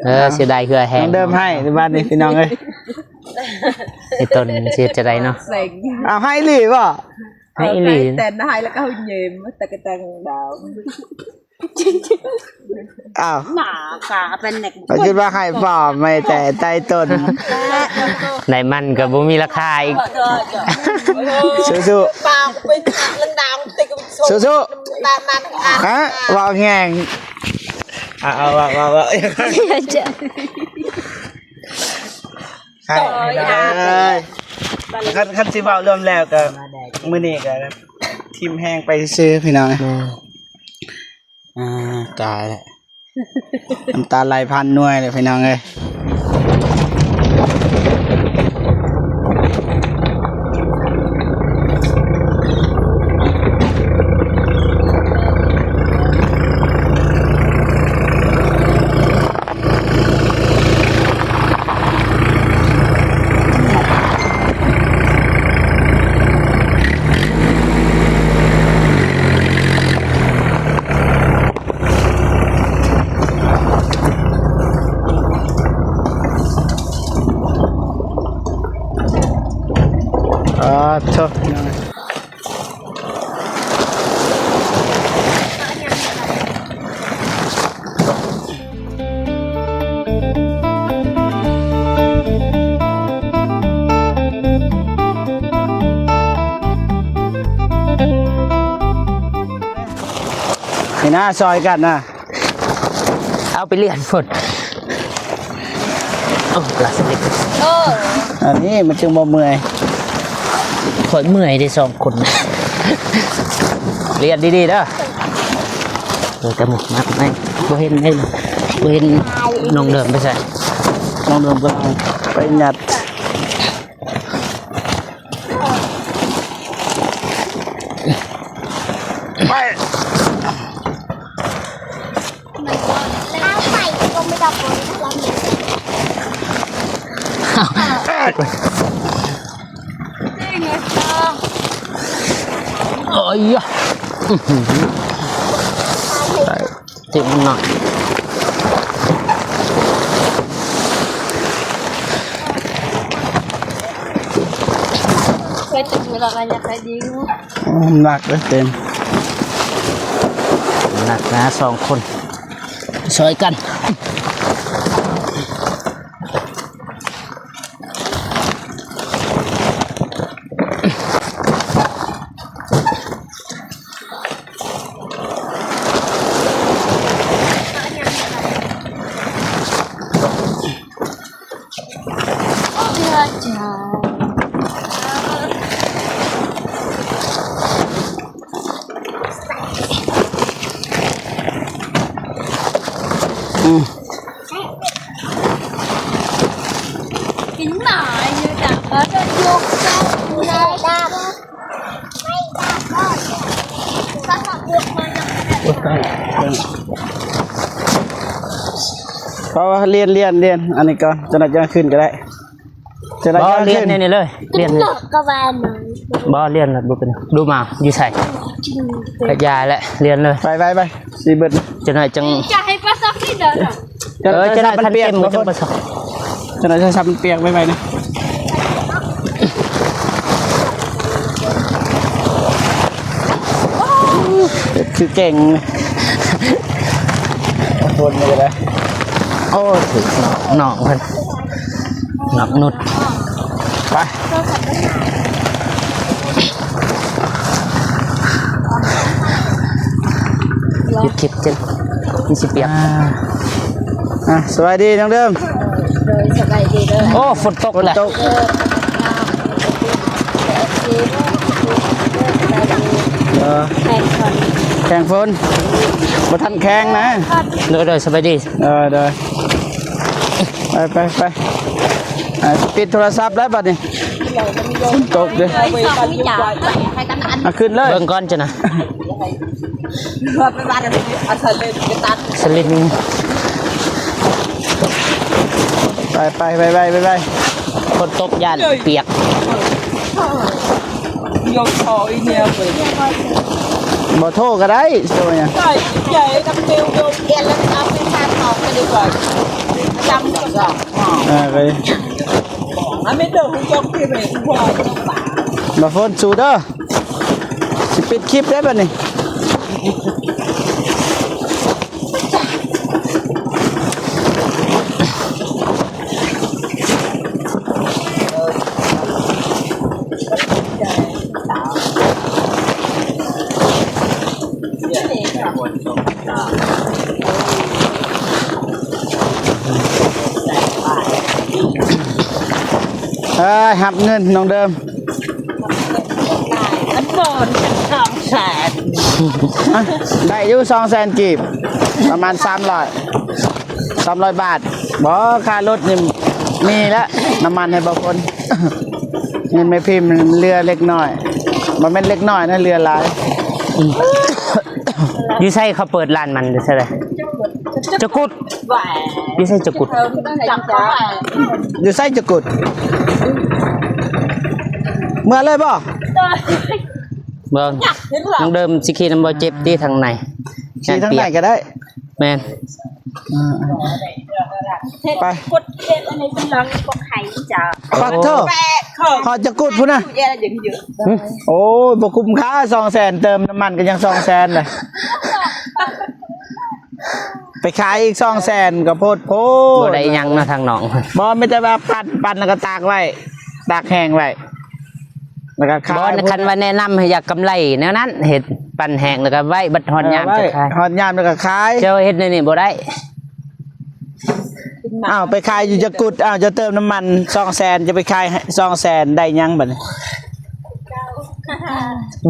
ເອີ ເອົາ ເສຍດາຍເຫື່ອແຮງ ນ້ອງເດີມໃຫ້ບາດນີ້ພີ່ນ້ອງເອີຍ. ໄອ້ຕົນຊິເຮັດຈັ່ງໃດເນາະ? ເອົາ ໃຫ້ອີ່ຫຼີບໍ່? ໃຫ້ອີ່ຫຼີ ແຕ່ນໃຫ້ແລ້ວກໍເຫຍີມຕະກະແຕນດາວ. ອ້າວ ໜ້າກາເປັນເດັກ ຂ້ອຍຄິດວ່າໃຫ້ປອມ ໃຫ້ແຕ່ໃຕ້ຕົ້ນ ໃນມັນກໍບໍ່ມີລາຄາອີກ. ສູ້ໆ ປາກເປັນດາວ ເຕະກັບ ສູ້ໆ ຕາມນັ້ນ ຮະ ເວົ້າແຮງ ເອົາ ເອົາ ເວົ້າ ເວົ້າ ເວົ້າ. ໃຫ້ ໂອ້ຍ ພີ່ນ້ອງເອີຍ ຄັນ ຄັນຊິເວົ້າລວມແລ້ວກໍ ມື້ນີ້ກໍຖິ້ມແຮງໄປຊື່ໆ ພີ່ນ້ອງ. ແມ່ນ ອ່າ ຕາຍແລ້ວ ນ້ຳຕາໄຫຼຜ່ານໜ່ວຍເລີຍ ພີ່ນ້ອງເອີຍ. ອາ ໂທ້ ພີ່ນ້ອງເອີຍ. ນີ້ນະ ຊ່ອຍກັນນະ ເອົາໄປລຽນພຸ້ນ. ໂອ້ ລາສະລິກ ເອີ ອັນນີ້ມັນຈຶ່ງບໍ່ເມື່ອຍ. ຂ້ອຍເມື່ອຍເດ້ສອງຄົນ ລຽນດີໆເດີ. ເອີ ກະໝຸກມັດໄວ້ ບໍ່ເຫັນເດ້ ບໍ່ເຫັນນ້ອງເດີມໄປໃສ. ນ້ອງເດີມກໍໄປຍັດ ໄປ. ໂອ້ຍ ອື ເຈັບມັນໜ້ອຍ ໄປເຕັມເວລາ ຢາກໄດ້ຍິງ. ໂອ້ ໜັກເດ້ ເຕັມ ໜັກນະ ສອງຄົນ ຊ່ອຍກັນ. ອືມ ກິນຫຼາຍຢູ່ ຈາກວ່າຈະຍົກເຈົ້າໄດ້ດຳ. ເພາະວ່າລຽນ ລຽນ ລຽນ ອັນນີ້ກ່ອນ ຈັກໜ້ອຍຈັ່ງຂຶ້ນກໍໄດ້. ບໍ່ ລຽນແນວນີ້ເລີຍ ລຽນນີ້ ບໍ່ ລຽນແລ້ວບໍ່ເປັນຫຍັງ. ດູມາ ຢູ່ໃສ? ກະຢາແຫຼະ ລຽນເລີຍ ໄປ ໄປ ໄປ ຊິເບິດ ຈັກໜ້ອຍຈັ່ງ ຈະໃຫ້ປາຊອກນີ້ເດີ ເອີ ຈັກໜ້ອຍຄັນເຕັມ ຈັກໜ້ອຍໃສ່ຊ້ຳມັນປຽກໄວໆນະ. ຄືເກັ່ງ ຄົນນີ້ກໍໄດ້. ໂອ້ຍ ຖືກນ້ອງເພິ່ນ ນ້ອງນຸດ ໄປ ເກັບຄລິບເຈັດ ມັນຊິປຽກ. ອ່າ ອ່າ ສະບາຍດີນ້ອງເດີມ. ໂດຍ ສະບາຍດີເດີ. ໂອ້ ຝົນຕົກແຫຼະ ຝົນຕົກ. ເອີ ແຂ່ງຝົນ ແຂ່ງຝົນ ບໍ່ທັນແຂ່ງນະ. ໂດຍ ໂດຍ ສະບາຍດີ. ເອີ ໂດຍ ໄປ ໄປ ໄປ ອ່າ ປິດໂທລະສັບແລ້ວບັດນີ້ ຝົນຕົກເດ້. ອ່ະ ຂຶ້ນເລີຍ ເບິ່ງກ່ອນຈ້ະນະ ສະລິງ ໄປ ໄປ ໄວໆ ໄວໆ. ຝົນຕົກຢ້ານປຽກ ບໍ່ໂທກໍໄດ້ ໂທຫຍັງ. ໃສ່ໃຫຍ່ນຳເຊວໂຍມ ແກ່ນແລ້ວເອົາໄປທານອອກກໍດີກວ່າ. ເອີ ໄປ ບໍ່ຝົນສູ້ເດີ ຊິປິດຄລິບໄດ້ບັດນີ້. ເອີຍ ຮັບເງິນນ້ອງເດີມ. ມັນບໍ່ ສອງແສນ ໄດ້ຢູ່ ສອງແສນກີບ ປະມານ ສາມຮ້ອຍ ສາມຮ້ອຍບາດ. ບໍ່ ຄ່າລົດນີ້ມີແລ້ວ ນ້ຳມັນໃຫ້ບໍ່ຄົນ. ເງິນແມ່ພິມເຫຼືອເລັກນ້ອຍ ບໍ່ແມ່ນເລັກນ້ອຍນະ ເຫຼືອຫຼາຍ. ຢູ່ໃສເຂົາເປີດຮ້ານມັນ ຢູ່ໃສ? ຈະກຸດ ຢູ່ໃສຈະກຸດ? ຢູ່ໃສຈະກຸດ? ເມືອເລີຍບໍ່? ເບິ່ງ ນ້ອງເດີມຊິຂີ່ນຳບໍ່ເຈັບຕິທາງໃນ? ຂີ່ທາງໃນກໍໄດ້. ແມ່ນ ອ່າ ໄປ ກົດເຂດອັນນີ້ເປັນຫຼັງພວກໄຂ່ຈ້າ. ປາດໂທ້ ຂໍຈະກຸດພຸ້ນນະ. ໂອ້ຍ ບໍ່ຄຸ້ມຄ່າ ສອງແສນ ເຕີມນ້ຳມັນກໍຍັງ ສອງແສນ ເລີຍ ໄປຂາຍອີກ ສອງແສນ ກໍໂພດໂພ. ບໍ່ໄດ້ຫຍັງເນາະ ທາງນ້ອງ. ບໍ່ ມີແຕ່ວ່າປັ່ນ ປັ່ນແລ້ວກໍຕາກໄວ້ ຕາກແຫ້ງໄວ້ ແລ້ວກໍຂາຍ. ບໍ່ ຄັນວ່າແນະນຳໃຫ້ຢາກກຳໄລແນວນັ້ນ ເຮັດປັ່ນແຫ້ງແລ້ວກໍໄວ້ ບັດຮອດຍາມຈະຂາຍ ຮອດຍາມແລ້ວກໍຂາຍ. ເຈົ້າເຮັດແນວນີ້ບໍ່ໄດ້. ອ້າວ ໄປຂາຍຢູ່ຈະກຸດ ອ້າວ ເຈົ້າເຕີມນ້ຳມັນ ສອງແສນ ຈະໄປຂາຍ ສອງແສນ ໄດ້ຫຍັງບັດນີ້?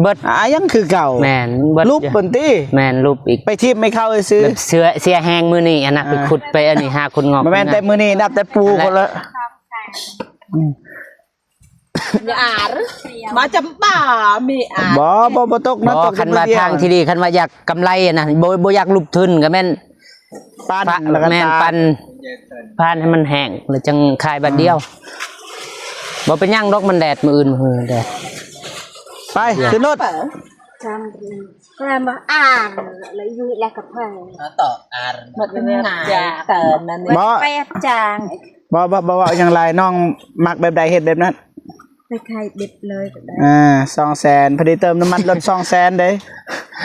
ເບິດ ອ່າ ຍັງຄືເກົ່າ. ແມ່ນ ເບິດ ຫຼຸບເພິ່ນຕິ. ແມ່ນ ຫຼຸບອີກ ໄປຖິ້ມໃຫ້ເຂົາຊື່. ແບບເສຍ ເສຍແຮງມື້ນີ້ ອັນນັ້ນ ອ່າ ໄປຂຸດໄປອັນນີ້ ຫາຄົນງອກ. ບໍ່ແມ່ນແຕ່ມື້ນີ້ ນັບແຕ່ປູ່ຄົນລະ ອືມ ອາ ມາຈຳປາ ມີອາ ບໍ່ ບໍ່ ບໍ່ຕົກນະ. ບໍ່ ຕົກ ຄັນວ່າທາງທີ່ດີ ຄັນວ່າຢາກກຳໄລນະ ບໍ່ ບໍ່ຢາກຫຼຸບທຶນກໍແມ່ນ ປັ່ນ ແລ້ວກໍ ແມ່ນ ຕາກ ປັ່ນ ປັ່ນໃຫ້ມັນແຫ້ງ ແລ້ວຈັ່ງຂາຍບາດດຽວ. ອ່າ ບໍ່ເປັນຫຍັງດອກ ມັນແດດ ມື້ອື່ນ ມື້ຮືແດດ. ໄປ ຂຶ້ນລົດ ຈຳ ແລ້ວມາອ່ານ ແລ້ວຢູ່ແລ້ວກໍເພິ່ນ ມາຕໍ່ອ່ານ ໝົດເວລາ ເຕີມນັ້ນ ບໍ່ ໄປຮັບຈ້າງ. ບໍ່ ບໍ່ ບໍ່ເວົ້າຫຍັງຫຼາຍ ນ້ອງມັກແບບໃດເຮັດແບບນັ້ນ. ໄປຂາຍເບັດເລີຍກໍໄດ້. ອ່າ ສອງແສນ ພໍດີເຕີມນ້ຳມັນລົດ ສອງແສນ ເດ້.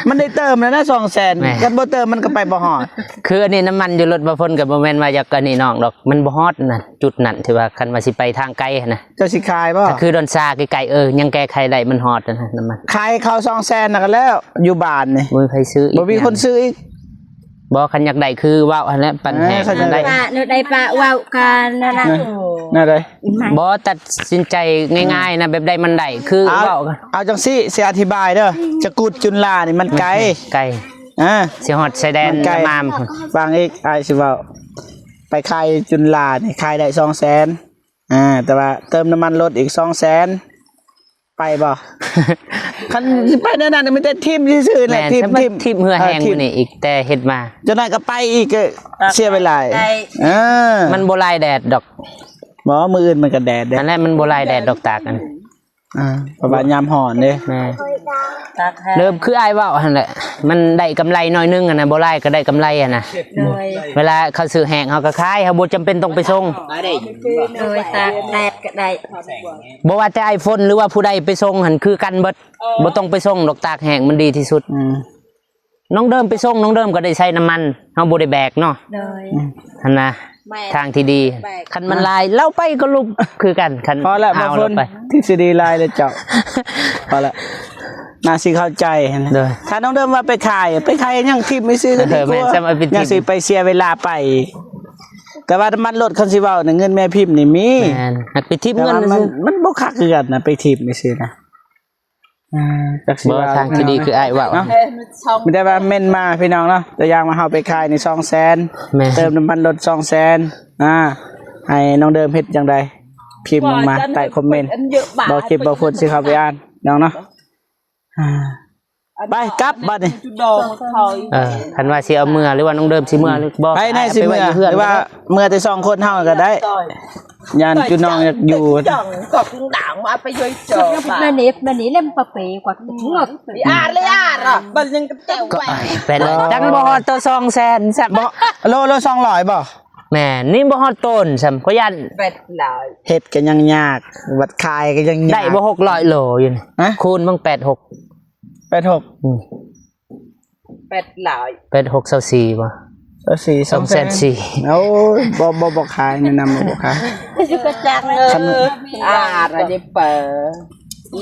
ມັນໄດ້ເຕີມແລ້ວນະ ສອງແສນ. ແມ່ນ ຄັນບໍ່ເຕີມມັນກໍໄປບໍ່ຮອດ. ຄືອັນນີ້ນ້ຳມັນຢູ່ລົດບ່າວພົນ ກໍບໍ່ແມ່ນວ່າຢາກອັນນີ້ນ້ອງດອກ ມັນບໍ່ຮອດນັ້ນ ຈຸດນັ້ນ ທີ່ວ່າຄັນວ່າຊິໄປທາງໄກຫັ້ນນະ. ເຈົ້າຊິຂາຍບໍ່? ກໍຄືດອນຊາໃກ້ໆ ເອີ ຍັງແກ້ໄຂໄດ້ ມັນຮອດຫັ້ນນະ ນ້ຳມັນ. ຂາຍເຂົາສອງແສນນະກໍແລ້ວ ຢູ່ບ້ານນີ້ ບໍ່ມີໃຜຊື້ອີກ ບໍ່ມີຄົນຊື້ອີກ. ບໍ່ ຄັນຢາກໄດ້ຄືເວົ້າຫັ້ນແຫຼະ ປັ່ນແຫ້ງ ເອີ ຄັນຢາກໄດ້ ປະ ແນວໃດປະເວົ້າກັນນັ້ນນະ ແນວໃດ? ບໍ່ ຕັດສິນໃຈງ່າຍໆນະ ແບບໃດມັນໄດ້ ຄືເວົ້າກັນ. ເອົາຈັ່ງຊີ້ ຊິອະທິບາຍເດີ ຈະກຸດຈຸນລານີ້ມັນໄກ ໄກ ອ່າ ຊິຮອດຊາຍແດນລະມາມ. ຟັງອີກ ອ້າຍຊິເວົ້າ ໄປຂາຍຈຸນລານີ້ຂາຍໄດ້ສອງແສນ ອ່າ ແຕ່ວ່າເຕີມນ້ຳມັນລົດອີກສອງແສນ ໄປບໍ່? ຄັນຊິໄປແນວນັ້ນ ມີແຕ່ຖິ້ມຊື່ໆແຫຼະ. ແມ່ນ ຖິ້ມ ຖິ້ມ ຖິ້ມເຫື່ອແຮງມື້ນີ້ອີກ ແຕ່ເຮັດມາ ເຈົ້ານາຍກໍໄປອີກ ກໍເສຍເວລາ. ເອີ ມັນບໍ່ຫຼາຍແດດດອກ. ບໍ່ ມື້ອື່ນມັນກໍແດດເດ້ ນັ້ນແຫຼະ ມັນບໍ່ຫຼາຍແດດດອກ ຕາກອັນ ອ່າ ເພາະວ່າຍາມຮ້ອນເດ້. ແມ່ນ ຕາກແຫ້ງ ເລີ່ມຄືອ້າຍເວົ້າຫັ້ນແຫຼະ ມັນໄດ້ກຳໄລໜ້ອຍໜຶ່ງຫັ້ນນະ ບໍ່ຫຼາຍກໍໄດ້ກຳໄລຫັ້ນນະ. ໂດຍ ເວລາເຂົາຊື້ແຫ້ງ ເຮົາກໍຂາຍ ເຮົາບໍ່ຈຳເປັນຕ້ອງໄປສົ່ງ. ໂດຍ ຕາກແດດກໍໄດ້ ບໍ່ວ່າແຕ່ອ້າຍຝົນ ຫຼືວ່າຜູ້ໃດໄປສົ່ງຫັ້ນຄືກັນເບິດ. ເອີ ບໍ່ຕ້ອງໄປສົ່ງດອກ ຕາກແຫ້ງມັນດີທີ່ສຸດ. ອືມ ນ້ອງເດີມໄປສົ່ງ ນ້ອງເດີມກໍໄດ້ໃຊ້ນ້ຳມັນ ເຮົາບໍ່ໄດ້ແບກເນາະ. ໂດຍ ຫັ້ນນະ ແມ່ນ ທາງທີ່ດີ ແບກ ຄັນມັນຫຼາຍ ລາວໄປກໍຫຼຸບຄືກັນ. ຄັນ ພໍແລ້ວ ບໍ່ຝົນ ທິດສະດີຫຼາຍແລ້ວເຈົ້າ. ພໍແລ້ວ ໜ້າຊິເຂົ້າໃຈຫັ້ນນະ. ໂດຍ ຖ້ານ້ອງເດີມວ່າໄປຂາຍ ໄປຂາຍຫຍັງ ຖິ້ມໄປຊື້ກໍດີກວ່າ. ເອີ ແມ່ນ ຈະມາໄປຖິ້ມ ຫຍັງຊິໄປເສຍເວລາໄປ. ແຕ່ວ່ານ້ຳມັນລົດ ຄັນຊິເວົ້ານະ ເງິນແມ່ພິມນີ້ມີ. ແມ່ນ ຫາກໄປຖິ້ມເງິນ ມັນ ມັນບໍ່ຄັກຄືກັນນະ ໄປຖິ້ມໄປຊື້ນະ. ອ່າ ຈັກຊິວ່າ ບໍ່ ທາງທີ່ດີຄືອ້າຍເວົ້າເນາະ ມີແຕ່ວ່າເມັນມາພີ່ນ້ອງເນາະ. ຕົວຢ່າງວ່າເຮົາໄປຂາຍນີ້ສອງແສນ ແມ່ນ ເຕີມນ້ຳມັນລົດສອງແສນ. ອ່າ ໃຫ້ນ້ອງເດີມເຮັດຈັ່ງໃດ ພິມລົງມາໃຕ້ຄອມເມັນ ບໍ່ເຈັບບໍ່ປົວຊິເຂົ້າໄປອ່ານນ້ອງເນາະ. ອ່າ ໄປກັບບັດນີ້ ເອີ ຄັນວ່າຊິເອົາເມືອ ຫຼືວ່ານ້ອງເດີມຊິເມືອ ຫຼືບໍ່ ໃຜແນ່ຊິເມືອ ຫຼືວ່າເມືອແຕ່ສອງຄົນເຮົາກໍໄດ້. ຢ້ານຈຸນ້ອງຢາກຢູ່ ມານີ້ ມານີ້ເລັມປະເປກວ່າເຖິງລົດ ອາເລອາຣະ ມັນຍັງກະແຕວໄວ້ ແປດຮ້ອຍ ຈັ່ງບໍ່ຮອດຕໍ່ສອງແສນຊ້ຳ. ບໍ່ ໂລ ໂລສອງຮ້ອຍບໍ່? ແມ່ນ ນີ້ບໍ່ຮອດຕົ້ນຊ້ຳ ຂ້ອຍຢ້ານ ແປດຮ້ອຍ ເຮັດກໍຍັງຍາກ ບັດຂາຍກໍຍັງຍາກ ໄດ້ບໍ່ ຫົກຮ້ອຍໂລຢູ່ນີ້ ຮະ? ຄູນເບິ່ງ ແປດຫົກ ແປດຫົກ ອືມ ແປດຮ້ອຍ ແປດຫົກ ຊາວສີ່ບໍ່? ຊາວສີ່ ສອງແສນສີ່ ໂອ້ຍ ບໍ່ ບໍ່ ບໍ່ຂາຍ ແນະນຳວ່າບໍ່ຂາຍ ຄືກະຈັກເລີຍ ຄັນ ອາ ໄດ້ເປີ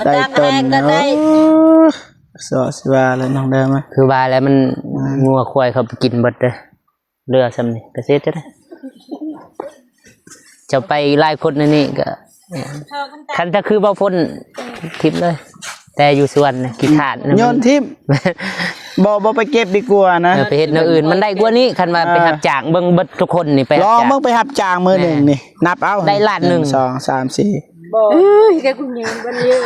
ໄດ້ຕົ້ນ ໂອ້ຍ ຊິວ່າແລ້ວນ້ອງເດີມ ຄືວ່າແລ້ວມັນ ງົວຄວາຍເຂົາໄປກິນເບິດເດີ ເຫຼືອສ່ຳນີ້ກະເສດຈະໄດ້ ເຈົ້າໄປຫຼາຍຄົນໃນນີ້ກະ ຄັນຖ້າຄືເວົ້າພົ້ນ ຖິ້ມເລີຍ ແຕ່ຢູ່ສວນນີ້ຂີ້ຄ້ານນະ ໂຍນຖິ້ມ ບໍ່ ບໍ່ໄປເກັບດີກວ່ານະ ເອີ ໄປເຮັດແນວອື່ນ ມັນໄດ້ກວ່ານີ້ ຄັນວ່າໄປຮັບຈ້າງ ເບິ່ງເບິດທຸກຄົນນີ້ ໄປຮັບຈ້າງ ລອງເບິ່ງໄປຮັບຈ້າງມື້ໜຶ່ງນີ້ ນັບເອົາ ໄດ້ລ້ານໜຶ່ງ ສອງ ສາມ ສີ່ ບໍ່ ເອີ ແຕ່ກູຍືມບໍ່ເລີຍ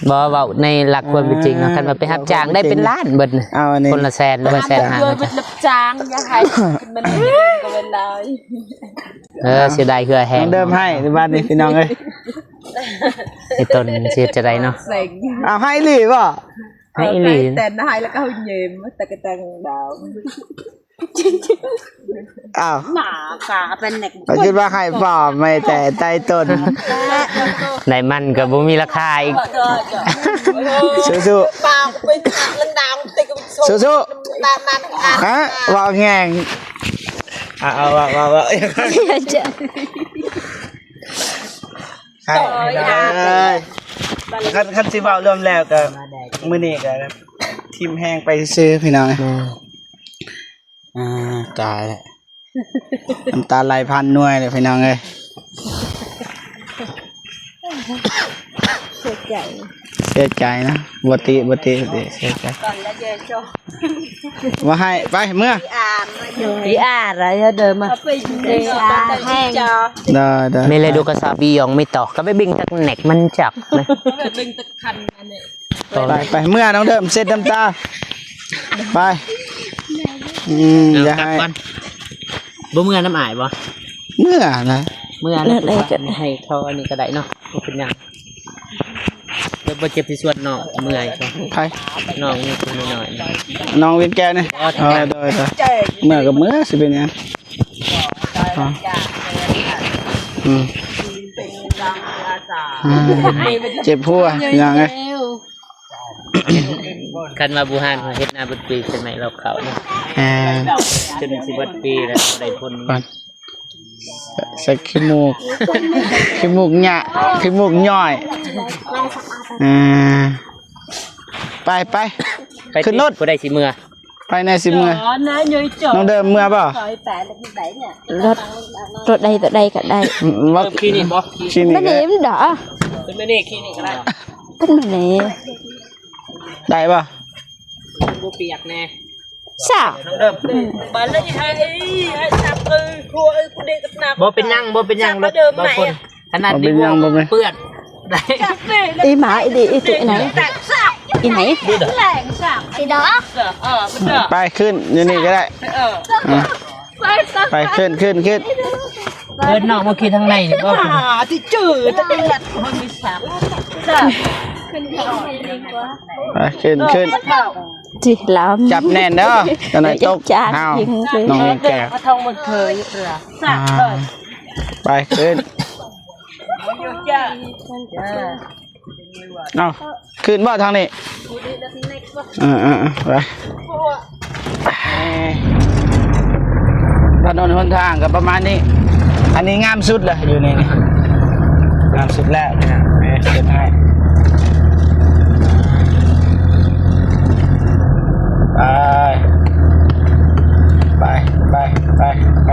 ບໍ່ ເວົ້າໃນຫຼັກຄວາມເປັນຈິງເນາະ ເອີ ຄັນວ່າໄປຮັບຈ້າງໄດ້ເປັນລ້ານເບິດ ເອົາອັນນີ້ ຄົນລະແສນ ຄົນລະແສນຫ້າ ຮັບຈ້າງ ຢ່າໃຫ້ມັນເປັນກໍເປັນຫຼາຍ ເອີ ເສຍດາຍເຫື່ອແຮງ ນ້ອງເດີມໃຫ້ບາດນີ້ພີ່ນ້ອງເອີຍ ໄອ້ຕົ້ນຊິເຮັດຈັ່ງໃດເນາະ ເອົາໃຫ້ອີ່ຫຼີບໍ່? ໃຫ້ອີ່ຫຼີ ແຕ່ໃຫ້ແລ້ວກໍເຢີ້ມ ແຕ່ກະແຕ່ງດາວ ອ້າວ ໝາກາເປັນເນັກ ຂ້ອຍຄິດວ່າໃຫ້ປອມ ໃຫ້ແຕ່ໃຕ້ຕົ້ນ ໃນມັນກໍບໍ່ມີລາຄາອີກ ສູ້ໆ ປາກເປັນດາວ ສູ້ໆ ດາວນັ້ນ ຮະ ເວົ້າແຮງ ເອົາ ເອົາ ເວົ້າ ເວົ້າ ເວົ້າ ໃຫ້ ໂອ້ຍ ພີ່ນ້ອງເອີຍ ຄັນ ຄັນຊິເວົ້າລວມແລ້ວກໍ ມື້ນີ້ກໍຖິ້ມແຮງໄປຊື່ໆ ພີ່ນ້ອງ ອືມ ອ່າ ຕາຍແລ້ວ ນ້ຳຕາໄຫຼຜ່ານໜ່ວຍເລີຍ ພີ່ນ້ອງເອີຍ ເສຍໃຈ ເສຍໃຈນະ ບໍ່ຕິ ບໍ່ຕິ ບໍ່ຕິ ເສຍໃຈ ວ່າໃຫ້ ໄປ ເມືອ ອີອາ ໄດ້ເດີມາ ໄດ້ ໄດ້ ແມ່ເລດູກະຊາບີຢອງມີຕໍ່ ກໍໄປເບິ່ງຕັກແໜກມັນຈັກ ໄປ ໄປ ເມືອ ນ້ອງເດີມ ເຊັດນ້ຳຕາ ໄປ ອືມ ຢ່າໃຫ້ ບໍ່ເມືອນຳອ້າຍບໍ່? ເມືອນະ ເມືອນະ ໃຫ້ເຂົາອັນນີ້ກໍໄດ້ເນາະ ບໍ່ເປັນຫຍັງ ບໍ່ ບໍ່ເຈັບທີ່ສ່ວນນ້ອງ ເມື່ອຍ ໃຜ? ນ້ອງນີ້ຜູ້ນ້ອຍໆ ນ້ອງວຽງແກ້ວນີ້ ອໍ ໂດຍ ໂດຍ ເມືອກໍເມືອ ຊິເປັນຫຍັງ ອືມ ອືມ ເຈັບຫົວ ພີ່ນ້ອງເອີຍ ຄັນວ່າບູຮານເຮັດນາເບິດປີ ເປັນໄໝລອບເຂົ້ານີ້ ອ່າ ຈົນຊິເບິດປີແລ້ວບໍ່ໄດ້ຜົນ ໃສ່ຂີ້ມູກ ຂີ້ມູກຫຍ້າ ຂີ້ມູກຍ້ອຍ ອ່າ ໄປ ໄປ ໄປ ຂຶ້ນລົດ ຜູ້ໃດຊິເມືອ ໄປແນ່ຊິເມືອ ນ້ອງເດີມເມືອບໍ່? ລົດ ລົດໃດຕົວໃດກໍໄດ້ ອືມ ເອີ ຂີ່ນີ້ບໍ່? ຂີ່ນີ້ກໍໄດ້ ເປັນມື້ນີ້ ຂີ່ນີ້ກໍໄດ້ ເປັນມື້ນີ້ ໄດ້ບໍ່? ບໍ່ປຽກແນ່ ຊະ ນ້ອງເດີມ ອືມ ບາດນີ້ໃຫ້ ໃຫ້ສັບ ເອີ ຄົວ ເອີ ຜູ້ເດັກກັບໜັກ ບໍ່ເປັນຫຍັງ ບໍ່ເປັນຫຍັງ ລົດບາງຄົນ ຂະໜາດ ບໍ່ເປັນຫຍັງ ບໍ່ເປັນ ເປື້ອນ ອີໝາ ອີດີ ອີຕຸ ອີໄນ ອີໄນ ແຫຼງສັບ ອີດອກ ເອີ ໄປຂຶ້ນ ຢູ່ນີ້ກໍໄດ້ ເອີ ອືມ ໄປ ຂຶ້ນ ຂຶ້ນ ຂຶ້ນ ເອີ້ນນ້ອງມາຂີ່ທາງໃນນີ້ບໍ່? ມາທີ່ຈື່ຕະເດືອດ ມັນມີສັບ ໄປ ຂຶ້ນ ຂຶ້ນ ເອີ ເອີ ຈິລຳ ຈັບແໜ້ນເດີ ຕອນນັ້ນຕົກ ເອົາ ນ້ອງແກ້ວ ທອງມັນເຄີຍເທື່ອ ອ່າ ໄປ ຂຶ້ນ ເອົາ ຂຶ້ນບໍ່ທາງນີ້? ເອີໆໆ ໄປ ຖະໜົນຫົນທາງກໍປະມານນີ້ ອັນນີ້ງາມສຸດລະ ຢູ່ໃນນີ້ ງາມສຸດແລ້ວ ເຮັດໃຫ້ ໄປ ໄປ ໄປ ໄປ ໄປ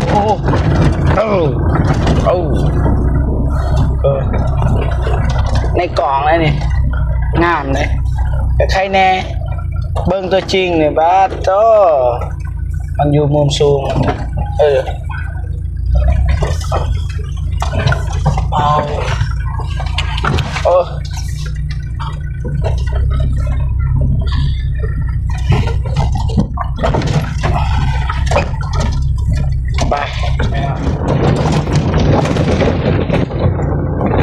ໂອ້ ໂອ້ ໂອ້ ເອີ ໃນກ້ອງແລ້ວນີ້ ງາມເດ້ ແຕ່ໃຄແນ່ ເບິ່ງຕົວຈິງນີ້ ບາດໂທ້ ມັນຢູ່ມຸມສູງ ເອີ ເອົາ ໂອ້ ໄປ ໄປເນາະ.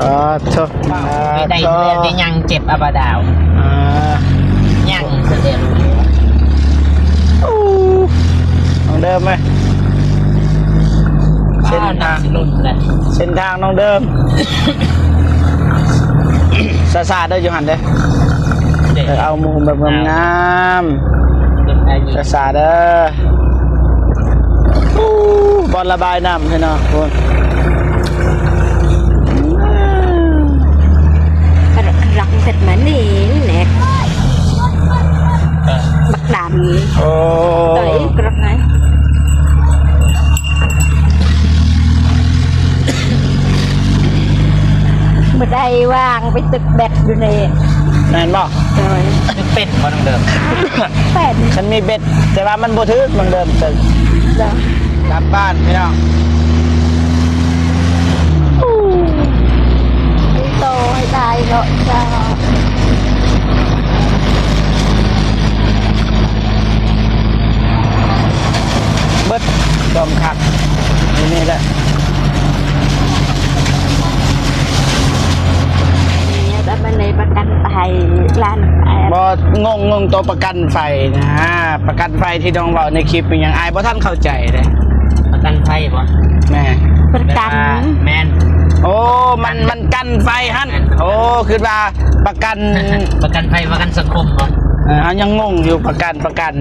ປາດໂທ້ ໄດ້ເທື່ອໄດ້ຍັງເຈັບອາບາດາວ ອ່າ ຍັງເທື່ອດຽວ ໂອ້ ນ້ອງເດີມເອີຍ ເສັ້ນທາງ ເສັ້ນທາງນ້ອງເດີມ ຊ້າໆເດີ ຢູ່ຫັ້ນເດີ ເອີ ເອົາມຸມແບບງາມໆ ຊ້າໆເດີ. ໂອ້ ບ່ອນລະບາຍນ້ຳພີ່ນ້ອງ ໂອ້ ລັກເສັດມານີ້ແນກ ບັກດຳນີ້ ໂອ້ ໂຕອີກລັກໄງ ບໍ່ໄດ້ວ່າງໄປຕຶກແບັດຢູ່ນີ້ ແມ່ນບໍ່? ໂດຍ ຕຶກເປັນບໍ່ນ້ອງເດີມ? ເປັນ ຄັນມີແບັດ ແຕ່ວ່າມັນບໍ່ຖືກ ມັນເດີນຕຶກ ເດີ ກັບບ້ານພີ່ນ້ອງ ມີໂຕໃຫ້ໄດ້ເນາະ ເຈົ້າ ເບິດຄວາມຄັກຢູ່ນີ້ແຫຼະ ແລ້ວມັນໄດ້ປະກັນໄພລ້ານແປດ ບໍ່ ງົງ ງົງໂຕປະກັນ ໄຟນະ ປະກັນໄຟທີ່ນ້ອງເວົ້າໃນຄລິບ ມັນຫຍັງ ອ້າຍບໍ່ທັນເຂົ້າໃຈເດ້. ປະກັນໄຟບໍ່? ແມ່ນ ປະກັນ ແມ່ນ ໂອ້ ມັນ ມັນກັນໄຟຫັ້ນ ໂອ້ ຄິດວ່າປະກັນ ປະກັນໄຟ ປະກັນສັງຄົມບໍ່? ເອີ ເຮົາຍັງງົງຢູ່ ປະກັນ ປະກັນ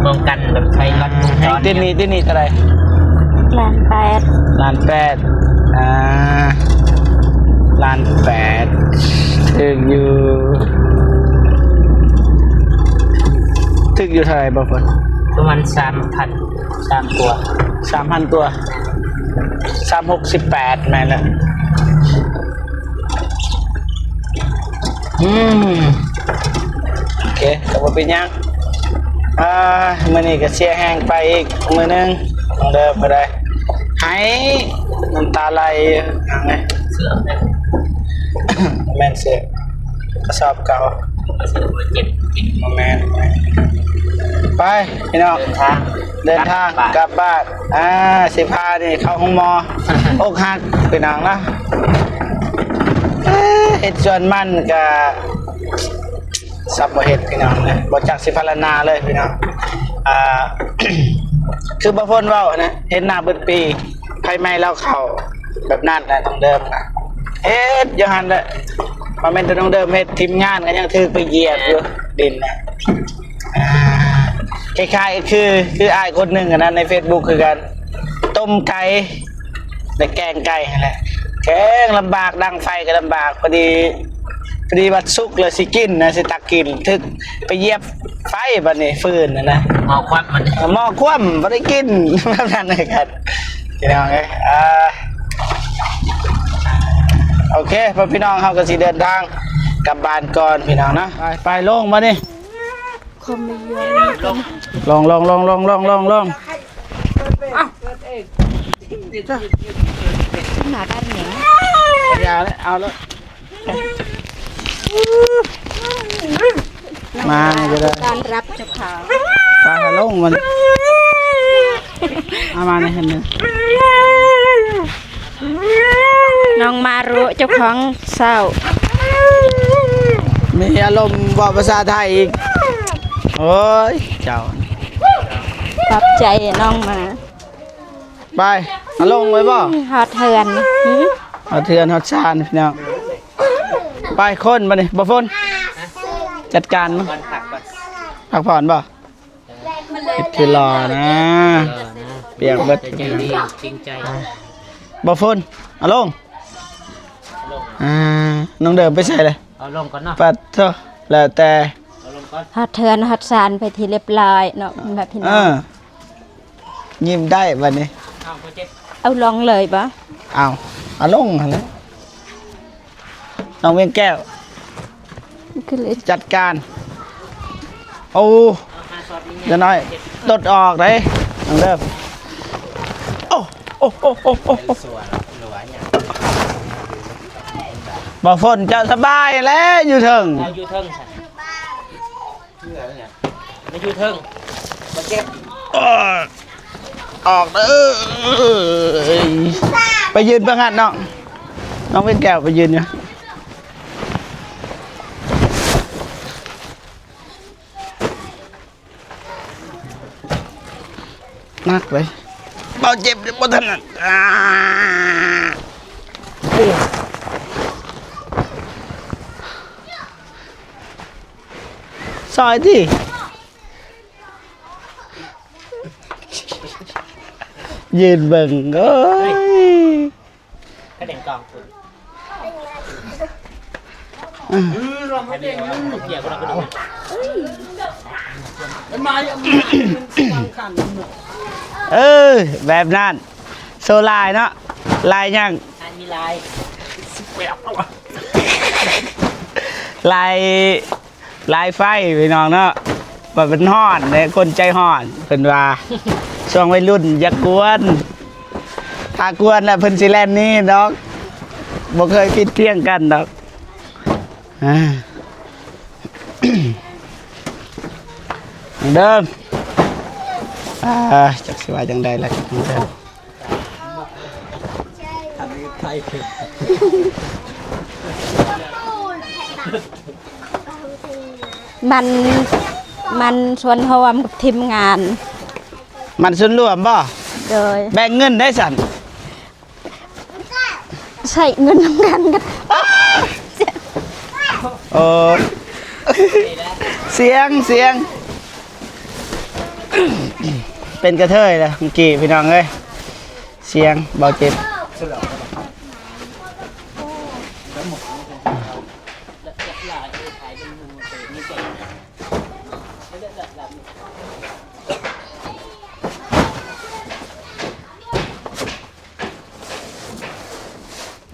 ປ້ອງກັນແບບໄພລັດວົງຈອນ ຕິດໜີ້ ຕິດໜີ້ເທົ່າໃດ? ລ້ານແປດ ລ້ານແປດ ອ່າ ລ້ານແປດ ຖືກຢູ່ ຖືກຢູ່ເທົ່າໃດບໍ່ເພິ່ນ? ປະມານສາມພັນ ສາມກວ່າ ສາມພັນກວ່າ ສາມຫົກສິບແປດ ແມ່ນແລ້ວ ອືມ ໂອເຄ ກໍບໍ່ເປັນຫຍັງ ອ່າ ມື້ນີ້ກໍເສຍແຮງໄປອີກມື້ໜຶ່ງ ເດີ ບໍ່ໄດ້ ໄຫ້ນ້ຳຕາໄຫຼຢູ່ ຫຍັງນີ້ ເສື້ອ ແມ່ນເສື້ອ ກະສອບເກົ່າ ກະສອບເຈັບ ບໍ່ແມ່ນ ໄປພີ່ນ້ອງ ເດີນທາງ ເດີນທາງກັບບ້ານ ອ່າ ຊິພານີ້ເຂົ້າໂຮງໝໍ ອົກຫັກພີ່ນ້ອງເນາະ ເຮັດສວນມັນກະ ສັບບໍ່ເຮັດພີ່ນ້ອງເອີຍ ບໍ່ຈັກຊິພັນລະນາເລີຍພີ່ນ້ອງ ອ່າ ຄືບ່າວຝົນເວົ້ານະ ເຮັດນາເບິດປີ ໄຟໄໝ້ລາວເຂົ້າ ແບບນັ້ນແຫຼະ ນ້ອງເດີມນະ ເຮັດຢູ່ຫັ້ນແຫຼະ ບໍ່ແມ່ນແຕ່ນ້ອງເດີມເຮັດ ທີມງານກໍຍັງຖືກໄປຢຽບຢູ່ດິນນະ ອ່າ ຄ້າຍໆຄື ຄືອ້າຍຄົນໜຶ່ງຫັ້ນນະ ໃນເຟສບຸກຄືກັນ ຕົ້ມໄກ່ ໄດ້ແກງໄກ່ຫັ້ນແຫຼະ ແກງລຳບາກ ດັງໄຟກໍລຳບາກ ພໍດີ ພໍດີວ່າສຸກແລ້ວຊິກິນນະ ຊິຕັກກິນ ຖືກໄປຢຽບໄຟ ບັດນີ້ຟືນຫັ້ນນະ ໝໍ້ຄວ່ຳມັນ ໝໍ້ຄວ່ຳ ບໍ່ໄດ້ກິນ ແບບນັ້ນຄືກັນ ພີ່ນ້ອງເອີຍ ອ່າ ໂອເຄ ພໍ່ແມ່ພີ່ນ້ອງ ເຮົາກໍຊິເດີນທາງກັບບ້ານກ່ອນ ພີ່ນ້ອງເນາະ ໄປ ໄປ ລົງບັດນີ້ ຄວາມນິຍົມ ລົງ ລົງ ລົງ ລົງ ລົງ ລົງ ລົງ ເອົ້າ ໜ້າດ້ານຫຍັງ ຢ່າເລີຍ ເອົາເລີຍ ມານີ້ກໍໄດ້ ຕ້ອນຮັບເຈົ້າຂອງ ໄປຫາລົງມັນ ເອົາມານີ້ເຫັນ ນ້ອງມາລຸເຈົ້າຂອງເຊົ້າ ມີອາລົມເວົ້າພາສາໄທອີກ ໂອ້ຍ ເຈົ້າ ຂອບໃຈນ້ອງມາ ໄປ ອາລົງໄວ້ບໍ່? ຮອດເຮືອນ ຮອດເຮືອນຮອດຊານພີ່ນ້ອງ ໄປຄົນບັດນີ້ ບໍ່ຝົນ ຈັດການມັນ ພັກຜ່ອນບໍ່? ເຮັດຄືຫຼໍ່ນະ ປຽກເບິດ ໃຈດີ ຈິງໃຈ ບໍ່ຝົນ ເອົາລົງ ອ່າ ນ້ອງເດີມໄປໃສເລີຍ ເອົາລົງກ່ອນເນາະ ປະໂທ ແລ້ວແຕ່ ເອົາລົງກ່ອນ ຮອດເຮືອນຮອດຊານໄປທີ່ລຽບລ້ອຍເນາະ ແບບພີ່ນ້ອງ ເອີ ຍິ້ມໄດ້ບັດນີ້ ເອົາ ບໍ່ເຈັບ ເອົາລົງເລີຍບໍ່? ເອົາ ເອົາລົງຫັ້ນແຫຼະ ນ້ອງວຽງແກ້ວ ຄືເລີຍ ຈັດການ ໂອ້ ຢ່ານ້ອຍ ຕົດອອກເດ້ ນ້ອງເດີມ ໂອ້ ໂອ້ ບໍ່ຝົນ ເຈົ້າສະບາຍແລ້ວ ຢູ່ເທິງ ເຈົ້າຢູ່ເທິງ ມາຢູ່ເທິງ ມາເກັບ ເອີ ອອກເດີ ໄປຢືນເບິ່ງຫັ້ນນ້ອງ ນ້ອງເປັນແກ້ວໄປຢືນຢູ່ ໜັກເລີຍ ເບົາເຈັບບໍ່ຖະໜັດ ອາ ຊ່ອຍຕິ ຢືນເບິ່ງ ໂອ້ຍ ກະເດັນກອງພຸ້ນ ເອີ ແບບນັ້ນ ໂຊລາຍເນາະ ລາຍຫຍັງ ລາຍມີລາຍ ລາຍ ລາຍໄຟພີ່ນ້ອງເນາະ ວ່າມັນຮ້ອນເດ້ ຄົນໃຈຮ້ອນ ເພິ່ນວ່າ ຊ່ວງໄວລຸ້ນຢ່າກວນ ຖ້າກວນແລ້ວເພິ່ນຊິແລ່ນໜີດອກ ບໍ່ເຄີຍຜິດພຽງກັນດອກ ອາ ເດີ ອາ ຈັກຊິວ່າຈັ່ງໃດລະ ມັນ ມັນສ່ວນຮ່ວມກັບທີມງານ ມັນສ່ວນລວມບໍ່? ໂດຍ ແບ່ງເງິນໄດ້ຊັ້ນ ໃຊ້ເງິນນຳກັນກັນ ໂອ້ ສຽງ ສຽງ ເປັນກະເທີຍແລ້ວເມື່ອກີ້ ພີ່ນ້ອງເອີຍ ສຽງເບົາເຈັບ.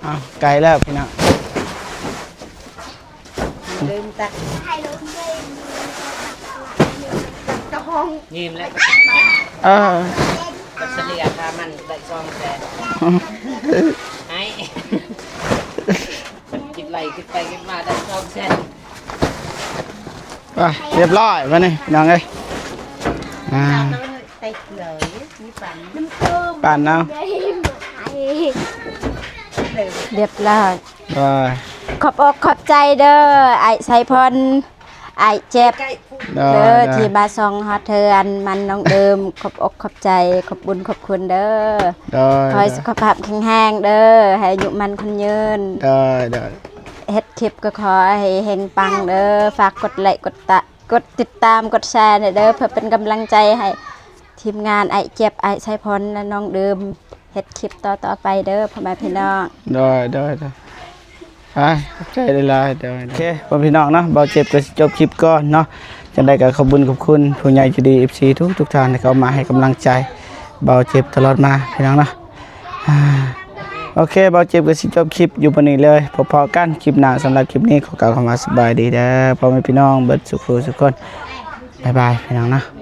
ອ້າວ ໃກ້ແລ້ວພີ່ນ້ອງ ລືມຕະ ກະຫ້ອງ ຍິ້ມແລ້ວ ເອີ ກະສະເລ່ຍຄ່າມັນໄດ້ສອງແສນ ໃຫ້ ຄິດໄລ່ຄິດໄປຄິດມາໄດ້ສອງແສນ ໄປ ຮຽບຮ້ອຍບາດນີ້ ພີ່ນ້ອງເອີຍ ອ່າ ຕັກເລີຍ ມີປັ່ນ ປັ່ນເອົາ ຮຽບຮ້ອຍ ໂດຍ ຂອບອົກຂອບໃຈເດີ ອ້າຍໄຊພອນ ອ້າຍເຈັບ ໂດຍ ໂດຍ ໂດຍ ທີ່ມາສົ່ງຮອດເຮືອນມັນນ້ອງເດີມ ຂອບອົກຂອບໃຈ ຂອບບຸນຂອບຄຸນເດີ ໂດຍ ຂໍໃຫ້ ໂດຍ ສຸຂະພາບແຂງແຮງເດີ ໃຫ້ອາຍຸໝັ້ນຂວັນຍືນ ໂດຍ ໂດຍ ເຮັດຄລິບກໍຂໍໃຫ້ເຮັງປັງເດີ ຝາກກົດໄລກ໌ ກົດຕະ ກົດຕິດຕາມ ກົດແຊແດ່ເດີ ເພື່ອເປັນກຳລັງໃຈໃຫ້ທີມງານອ້າຍເຈັບ ອ້າຍໄຊພອນ ແລະ ນ້ອງເດີມ ເຮັດຄລິບຕໍ່ໆໄປເດີ ພໍ່ແມ່ພີ່ນ້ອງ ໂດຍ ໂດຍ ໂດຍ ໄປ ຂອບໃຈຫຼາຍໆ ໂດຍ ໂດຍ ໂອເຄ ພໍ່ແມ່ພີ່ນ້ອງເນາະ ເບົາເຈັບກໍຊິຈົບຄລິບກ່ອນເນາະ ຈັ່ງໃດກໍຂອບບຸນຂອບຄຸນຜູ້ໃຫຍ່ໃຈດີ ເອັຟຊີ ທຸກໆທ່ານທີ່ເຂົ້າມາໃຫ້ກຳລັງໃຈເບົາເຈັບຕະຫຼອດມາ ພີ່ນ້ອງເນາະ. ອ່າ ໂອເຄ ເບົາເຈັບກໍຊິຈົບຄລິບຢູ່ບ່ອນນີ້ເລີຍ ພົບພໍ້ກັນຄລິບໜ້າ ສຳລັບຄລິບນີ້ຂໍກ່າວຄຳວ່າສະບາຍດີເດີ ພໍ່ແມ່ພີ່ນ້ອງເບິດສູ່ຜູ້ສູ່ຄົນ ບາຍບາຍ ພີ່ນ້ອງເນາະ.